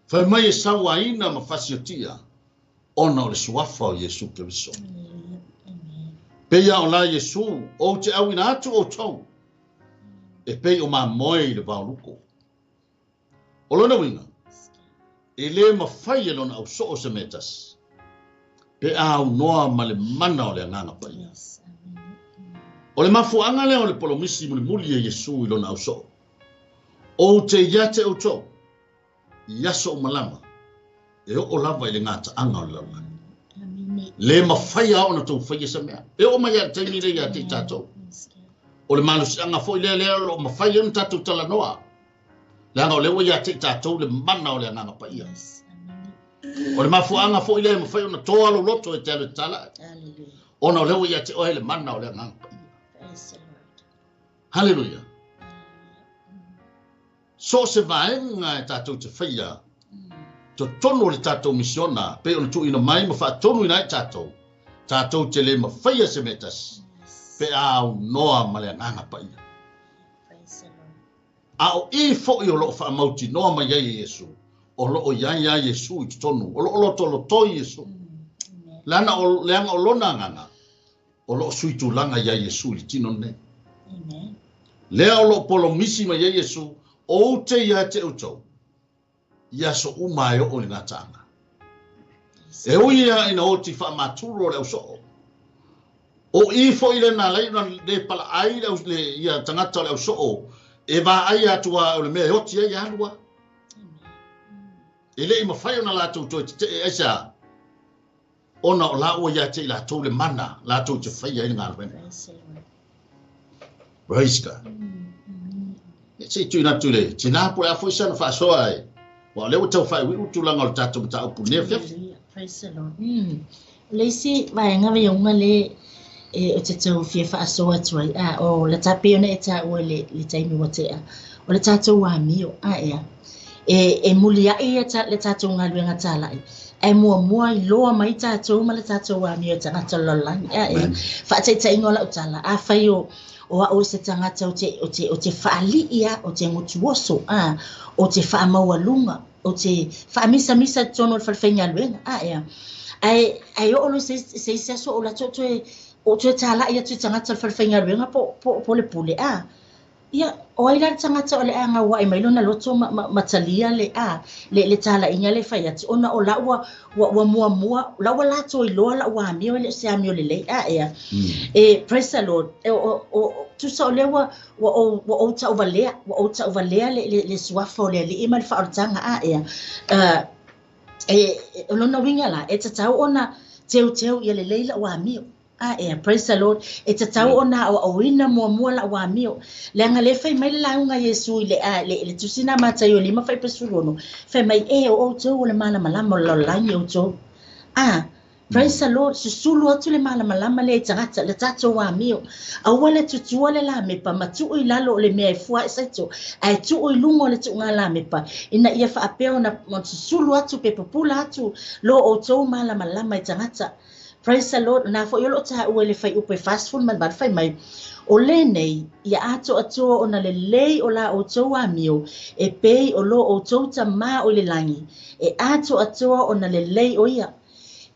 Fai mai e sauaina ma fasiotia ona o le suafa o Iesu Keriso. Peia o la Iesu, ou te auina atu outou, e pei o mamoe i le vaoluko. O lona uiga, E lē mafai e lona ausoo se mea e tasi, pe a aunoa ma le mana o le Agaga Paia. O le mafuaaga lea o le polomisi mulimuli a Iesu i lona ausoo, Ou te ia te outou, i aso uma lava, e oo lava i le gataaga o le lalolagi. Le mafai lava ona tou faia se mea. E oo mai lava i le taimi lea ia te i tatou. O le malosiaga foi lea lea o lo o mafai ai ona tatou talanoa. Leaga o lea ua ia te i tatou le mana o le Agaga Paia. O le mafuaaga foi lea e mafai ona toa lou loto e te alu e tatala ai. Ona o lea ua ia te oe le mana o le Agaga Paia. Haleluia. So o se vaega e tatou te faia, totonu o le tatou misiona, pei ona tuuina mai ma faatonuina ai tatou, tatou te le mafaia se mea tasi, pe a aunoa ma le Agaga Paia. A o i foi o lo o faamautinoa mai ai e Iesu, o lo o i ai lava Iesu i totonu, o lo o lotolotoi Iesu. Leaga o, leaga o lona agaga, o lo o suitulaga i ai Iesu i le tino lenei. Lea o lo o polomisi mai ai Iesu, Ou te ia te outou, i aso uma e oo i le gataaga. E ui lava ina oti faamaturo le ausoo, o i foi lea na ala ai ona le palaai le, le, ia tagata o le ausoo e vaai atu lava o le mea e oti ai e alu lava. E le i mafai ona latou toe tetee aisea? Ona o la ua ia te i latou le mana latou te faia ai le galuega. Praise God. E se i tuuina atu i le tina po o le a foi sana faasoa e aua o lea ua tau faaiuiu le tulaga o le tatou mataupu i lenei afiafi. Praise the Lord. O le isi vaega vaiauga le e, ou te tau fia faasoa atu ai, a, o le ta pei ona e taua i le, le taimi ua tea, o le tatou amio, a ea. E, e muliai ia ta, le tatou galuega talai, ae muamua iloa mai tatou ma le tatou amio e tagata o le lalolagi. A ea. Faataitaiga o lau tala, afai o, o au o se tagata ou te, ou te, ou te faalii a, ou te gutuoso, a, ou te faamaualuga, ou te faamisamisa i totonu o le fale faigaluega, a ea. Ae, ae oo loa se, se isi aso ou alu atu ou toe, ou toe talai atu i tagata o le fale faigaluega po, po, po le pule, a. Ia, o ai la le tagata o le a gauaʻe mai lona loto ma, ma, ma talia le, a, le, le talaiga lea e fai atu, ona o la ua, ua, ua muamua, o la ua latou iloa la'u amio e le o se amio lelei, a ea. E, praise the Lord, e, o, o, tusa o lea ua, ua ou, ua ou tauvalea, ua ou tauvalea le, le, le suafa o le Alii ma le faaolataga, a ea. E, o lona uiga la, e tatau ona teuteu ia lelei la'u amio. A ea, praise the Lord, e tatau ona aoaoina muamua la'u amio. Leaga lea fai mai le lauga a Iesu i le, a, le, le tusi na Mataio 5:16, fai mai, E, o outou o le malamalama o le lalolagi outou. A, praise the Lord, susulu atu le malamalama lea i tagata, le tatou amio. Aua le tutua le lamepa ma tuu i lalo o le mea e fua ai saito, ae tuu i luga o le tuuga lamepa, ina ia faapea ona, ona susulu atu pe pupula atu lo outou malamalama i tagata. Praise the Lord, na foi o lo o taua i le fuaiupu e 48 fai mai, O lenei, ia atoatoa ona lelei o la outou amio, e pei o lo outou Tamā o i le lagi, e atoatoa ona lelei o ia.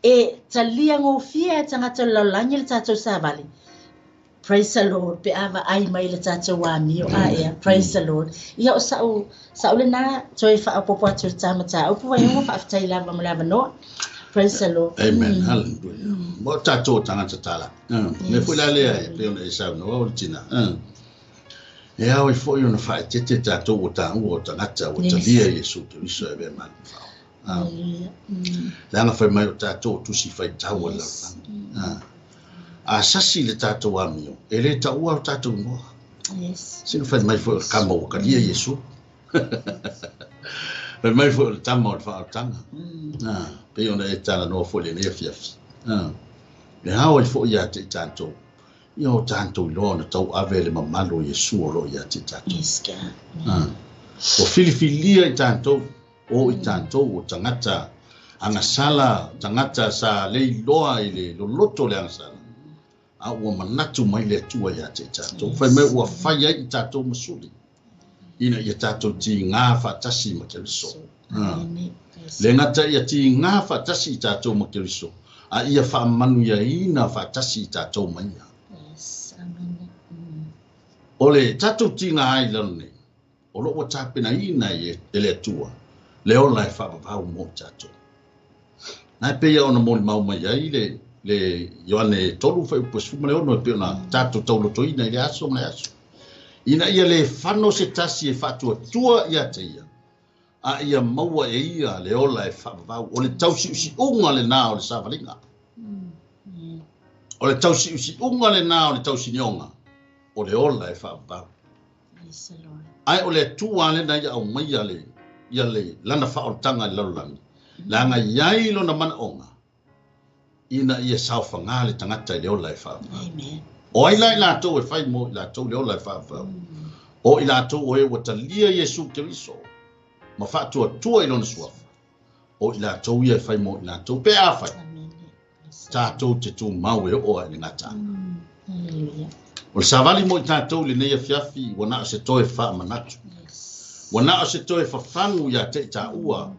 E talia gofie e tagata o le lalolagi le tatou savali. Praise the Lord pe a vaai mai i le tatou amio a ea. Praise the Lord. Ia o sa'u, sa'u lena toe faaopoopo atu i le ta mataupu Vaioga, faafetai lava mo le avanoa. Praise the Lord. Amen. Hallelujah. Mo tatou tagata tala. Me foi la lea e pei ona e saunoa o le tina. E ao ai foi ona faaeteete tatou ua taua o tagata ua talia Iesu Keriso e avea ma Alii ma Faaola. Leaga fai mai o tatou o tusi faitau a le lalolagi. A sasi le tatou amio, e le taua o tatou igoa. Yes. Sina fai mai foi o le tama ua talia Iesu. Fai mai foi o le tama o le faaolataga. Pei ona e talanoa foi i lenei afiafi. E ao ai foi ia te i tatou, ia o tatou iloa ona tauave le mamalu o Iesu o lo o ia te i tatou. Yes, God. Ua filifilia i tatou, o i tatou o tagata agasala, tagata sa leiloa i le loloto o le agasala, a ua manatu mai le Atua ia te i tatou. Fai mai ua fai ai i tatou ma suli, ina ia tatou tigā faatasi ma Keriso. Le gata ia tigā faatasi i tatou ma Keriso, a ia faamanuiaina faatasi i tatou ma ia. O le tatou tigā ai i lalo nei, o lo o ua tapenaina e le Atua Le ola e faavavau mo i tatou. Na e pei ona molimau mai ai le Ioane 3 fuaiupu 16 e pei ona tatou taulotoina i le aso ma le aso. Ina ia le fano se tasi e faatuatua ia te ia, a ia maua e ia le ola e faavavau. O le tausiusiuga lenā o le savaliga. O le tausiusiuga lenā o le tausinioga, o le ola e faavavau. Ai o le Atua lena ia aumaia le ia le lana faaolataga i le lalolagi, leaga iai lona manaoga ina ia saofaga le tagata i le ola e faavavau. O ai la i latou e fai mo i latou le ola e faavavau? O i latou o e ua talia Iesu Keriso ma faatuatua i lona suafa. O i latou ia e fai mo i latou pe a fai tatou te tumau e oo ai i le gataaga. O le savali mo i tatou i lenei afiafi, ua na o se toe faamanatu. Ua na o se toe fafagu ia te i taua.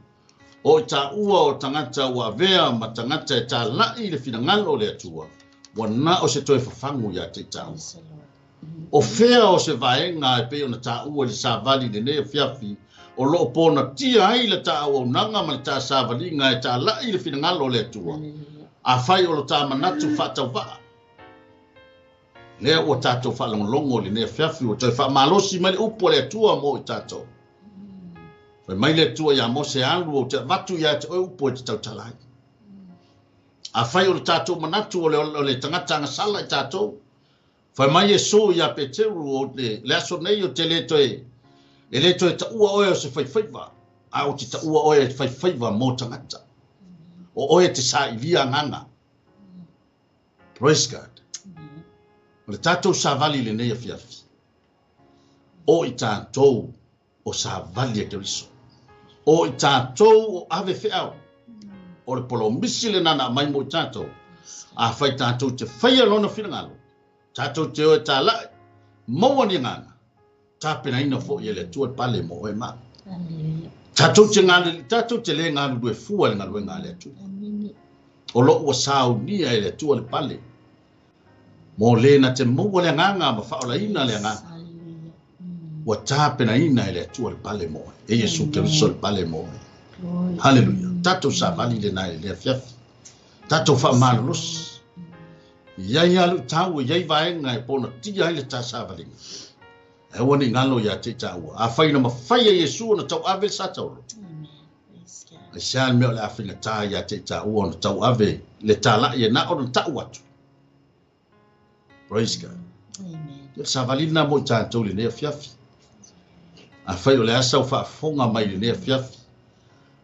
O i taua o tagata ua avea ma tagata e tala'i i le finagalo o le Atua, ua na o se toe fafagu ia te i taua. O fea o se vaega e pei ona taua i le savali i lenei afiafi, o loo ponatia ai le taauaunaga ma le tasavaliga e tala'i i le finagalo o le Atua. A fai o lo tā manatu faatauvaa, lea ua tatou faalogologo i lenei afiafi, ua toe faamalosi mai le upu a le Atua mo i tatou. Fai mai le Atua ia Mose, alu ou te avatu ia te oe upu e te tautala ai. A fai o le tatou manatu o le tagata agasala i tatou, fai mai Iesu ia Peteru, o le aso nei o te le toe, e le toe taua oe o se faifaiva, a o te taua oe e faifaiva mo tagata. O oe te sailia agaga. Praise God. O le tatou savali i lenei afiafi, o i tatou o savali e Keriso. O i tatou o ave feau. O le polomisi le nana mai mo i tatou. A fai tatou te faia lona finagalo, tatou te o e talai, maua ni agaga, tapenaina foi e le Atua le pale mo oe ma. Tatou te galulue, tatou te le galulue fua le galuega a le Atua. O loo ua saunia e le Atua le pale. Mo le na te maua le agaga ma faaolaina le agaga. Ua tapenaina e le Atua le pale mo oe. E Iesu Keriso le pale mo oe. Hallelujah. Tatou savali lenā i le afiafi. Tatou faamalolosi. Iai alu tau, iai vaega e ponatia ai le tasavaliga. E aua ne i galo ia te i taua. A fai na mafai e Iesu ona tauave le sa taolo. Ai se a le mea o le a faigata ia te i taua ona tauave le talai e na ona tau atu. Praise God. Amen. Le savali lena mo i tatou i lenei afiafi. A fai o le asa o faafofoga mai i lenei afiafi,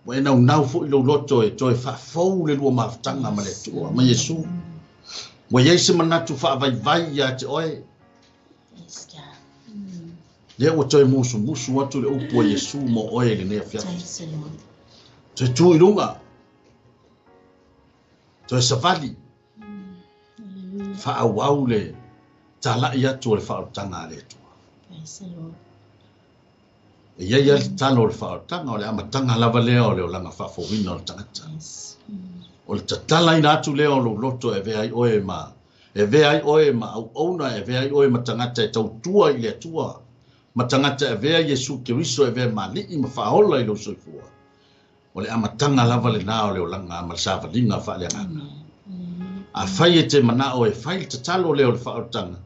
ua e naunau foi lou loto e toe faafou le lua mafutaga ma le Atua, ma Iesu. Ua iai se manatu faavaivai ia te oe. Lea ua toe musumusu atu le upu a Iesu mo oe i lenei afiafi. Toe tu i luga. Toe savali. Faaauau le tala'i atu o le faaolataga a le Atua. E iai lava le tatalo o le faaolataga, o le amataga lava lea o le olaga faafouina o le tagata. O le tatalaina atu lea o lou loto e avea ai oe ma e avea ai oe ma auauna, e avea ai oe ma tagata e tautua i le Atua, ma tagata e avea Iesu Keriso e avea ma alii ma faaola i lou soifua. O le amataga lava lenā o le olaga ma le savaliga faaleagaga. A fai e te manao e fai le tatalo lea o le faaolataga,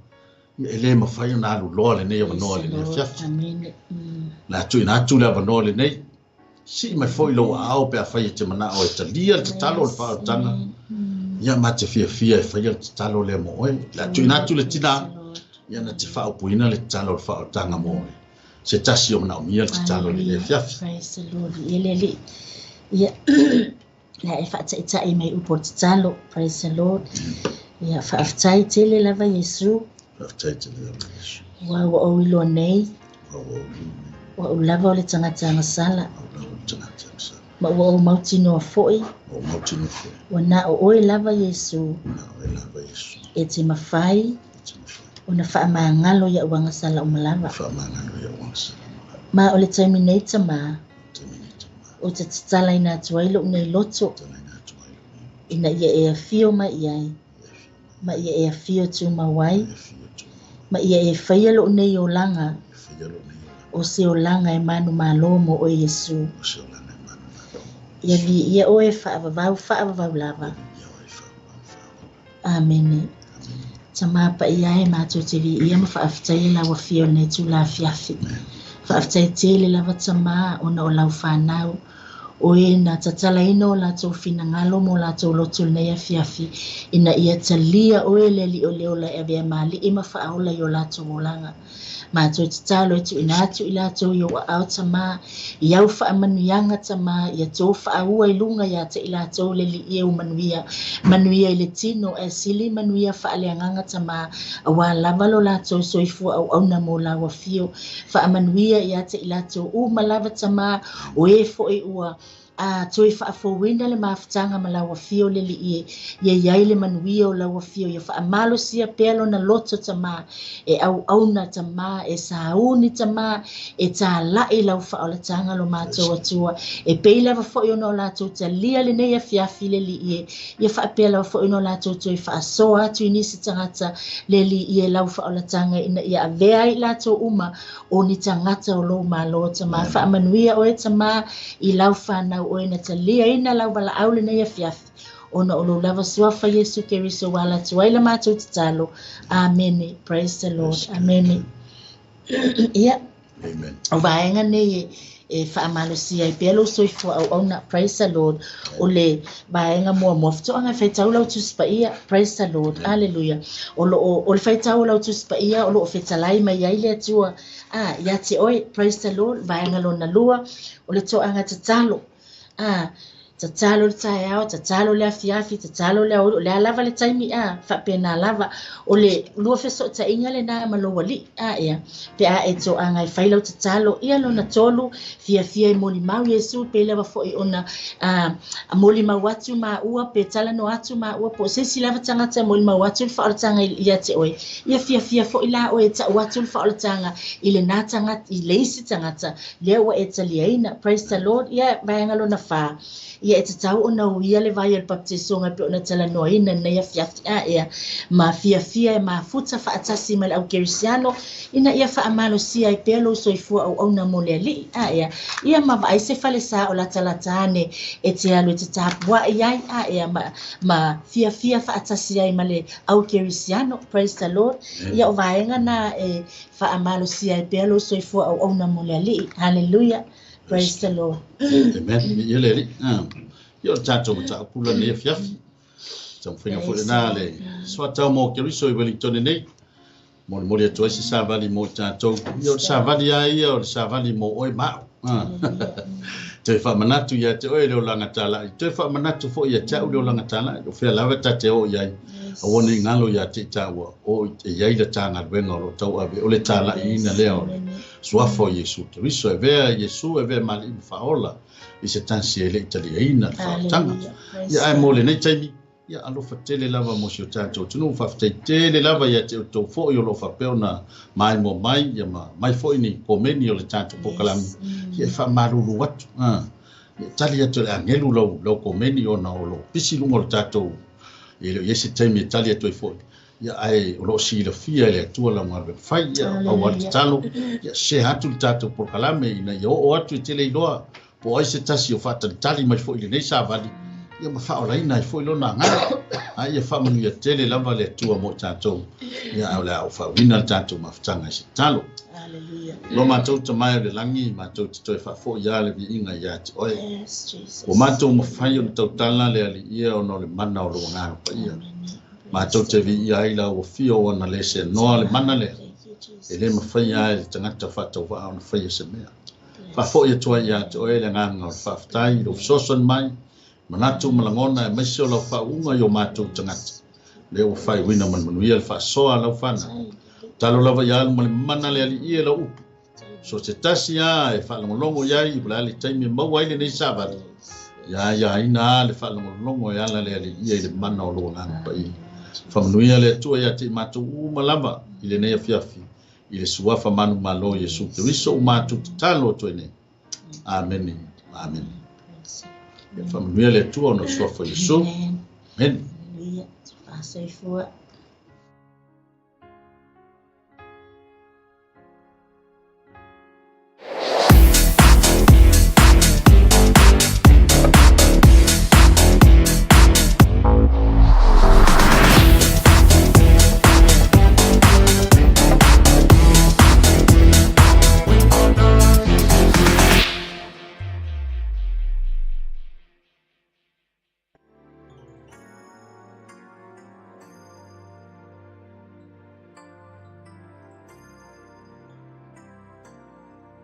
ia e le mafai ona alu loa lenei avanoa i lenei afiafi. Le a tuuina atu le avanoa lenei, sii mai foi lou aao pe a fai e te manao e talia le tatalo o le faaolataga, ia ma te fiafia e faia le tatalo lea mo oe. Le a tuuina atu le tinā, ia na te faaupuina le tatalo o le faaolataga mo oe. Se tasi o manaomia le tatalo i lenei afiafi. Praise the Lord. Ia le alii. Ia, le a e faataitai mai upu o le tatalo. Praise the Lord. Ia, faafetai tele lava Iesu. Faafetai tele lava Iesu. Ua ua ou iloa nei. Ua ua ou iloa nei. Ua ou lava o le tagata agasala. Ua ou lava o le tagata agasala. Ma ua ou mautinoa foi. Ua ou mautinoa foi. Ua na o oe lava Iesu. Na o oe lava Iesu. E te mafai. E te mafai. Ona faamagalo iaʻu agasala uma lava. Faamagalo iaʻu agasala uma lava. Ma o le taimi nei tamā. Taimi nei tamā. Ou te tatalaina atu ai loʻu nei loto. Tatalaina atu ai loʻu nei loto. Ina ia e afio mai i ai. Ia afio mai. Ma ia e afio tumau ai. Ia afio tumau ai. Ma ia e faia loʻu nei olaga. Ia faia loʻu nei olaga. O se olaga e manumalo mo oe Iesu. O se olaga e manumalo. Ia viia oe faavavau faavavau lava. Amene. Tama paia e matou te viia ma faafetaia lau afio i lenei itula afiafi. Faafetai tele lava Tama ona o lau fanau, oe na tatalaina o latou finagalo ma o latou loto i lenei afiafi, ina ia talia oe le Alii o le ola e avea ma Alii ma Faaola i o latou olaga. Matou tatalo e tuuina atu i latou i ou aao Tama, i au faamanuiaga Tama, ia tou faaua i luga ia te i latou le Alii e o manuia, manuia i le tino ae sili manuia faaleagaga Tama, auā lava lo latou soifua auauna mo lau afio. Faamanuia ia te i latou uma lava Tama, o e foi ua A toe faafouina le mafutaga ma lau afio le Alii e, ia i ai le manuia o lau afio, ia faamalosia pea lona loto Tama, e auauna Tama, e sauni Tama, e tāla'i lau faaolataga lo matou Atua, e pei lava foi ona o latou talia lenei afiafi le Alii e, ia faapea lava foi ona o latou toe faasoa atu i nisi tagata le Alii e lau faaolataga ina ia avea ai i latou uma o ni tagata o lou Malo, Tama. Faamanuia oe, Tama, i lau fanau oe na taliaina lau valaau lenei afiafi, ona o lou lava suafa Iesu Keriso ua ala atu ai la matou tatalo. Amene. Praise the Lord. Amene. Ia. Amen. O vaega nei e faamalosia ai pea lou soifua auauna. Praise the Lord. O le vaega muamua faatoaga e faitau lau Tusi Paia. Praise the Lord. Aleluia. O loo o le faitau o lau Tusi Paia o loo fetalai mai ai le Atua a ia te oe. Praise the Lord. Vaega lona lua o le toaga tatalo. A tatalo le taeao, tatalo le afiafi, tatalo le aoauli, o le a lava le taimi a faapena lava. O le lua fesootaiga lena ma lou alii a ea pe a e toaga e fai lau tatalo. Ia lona tolu, fiafia e molimau Iesu pei lava foi ona a molimau atu maua pe talanoa atu maua po o se isi lava tagata e molimau atu le faaolataga ia te oe. Ia fiafia foi la oe e tau atu le faaolataga i lena tagata, i le isi tagata lea ua e taliaina. Praise the Lord. Ia vaega lona fa, ia e tatau ona uia le vai o le baptisoga e pei ona talanoaina i lenei afiafi a ea ma fiafia e mafuta faatasi ma le au kerisiano ina ia faamalosia ai pea lou soifua auauna mo le Alii a ea ia ma vaai se falesa o latalata ane e te alu e te tapuai ai a ea ma fiafia faatasi ai ma le au kerisiano. Praise the Lord. Ia o vaega na e faamalosia ai pea lou soifua auauna mo le Alii. Hallelujah. Praise the Lord. Amen. Ia le Alii. Ia o le tatou mataupu lenei afiafi. Taumafaiga foi lena le soatau mo Keriso i Wellington nei. Molimoli atu ai se savali mo i tatou. Ia o le savali lava ia o le savali mo oe ma au. Toe faamanatu ia te oe le olaga talai. Toe faamanatu foi ia te au le olaga talai. O fea lava ta te oo i ai. Aua ne i galo ia te i tāua. O e i ai le tā galuega o lo o tauave. O le talaiina lea o le suafa o Iesu Keriso. E avea Iesu e avea ma Alii ma Faaola i se tasi e le i taliaina le faaolataga. Ia ae mo lenei taimi, ia alofa tele lava mo si o tatou atunuu. Faafetai tele lava ia te outou foi o lo o faapea ona maimoa mai, ia ma mai foi ni komeni o le tatou polokalame. Ia e faamalulu atu, ia tali atu e le agelu lau komeni ona o lo o pisi luga o le tatou, e le o i ai se taimi e tali atu ai foi. Ia ae o lo o silafia e le Atua lau galuega fai, ia pau lava le tatalo, ia share atu le tatou polokalame ina ia oo atu e te le iloa po o ai se tasi o faatalitali mai foi i lenei savali, ia ma faaolaina ai foi lona agaga. A ia faamanuia tele lava le Atua mo i tatou, ia ae o le a ou faauiina le tatou mafutaga i se tatalo. Lo matou Tama e o le lagi, matou te toe faafoi lava le viiga ia te oe. Ua matou mafai ona tautala le Alii ona o le mana o lou Agaga Paia. Matou te viia ai lau afio ona le seanoa le mana lea, e le mafai lava e le tagata faatauvaa ona faia se mea. Faafoi atu ai ia te oe le agaga o le faafetai i lou fesoasoani mai, manatu ma lagona aemaise o lau faauuga i o matou tagata. Lea ua faaiuina ma le manuia le faasoa a lau fanau. Tatalo lava ia alu ma le mana le Alii e lau upu. So se tasi lava e faalogologo i ai, o le a le taimi e maua ai lenei savali, ia aiaina lava le faalogologo e ala le Alii i le mana o lou Agaga Paia. Faamanuia le Atua ia te i matou uma lava i lenei afiafi, i le suafa manumalo o Iesu Keriso ua matou tatalo atu ai nei. Amene. Amene. Ia faamanuia le Atua ona o le suafa o Iesu. Amene. Haleluia. Soifua.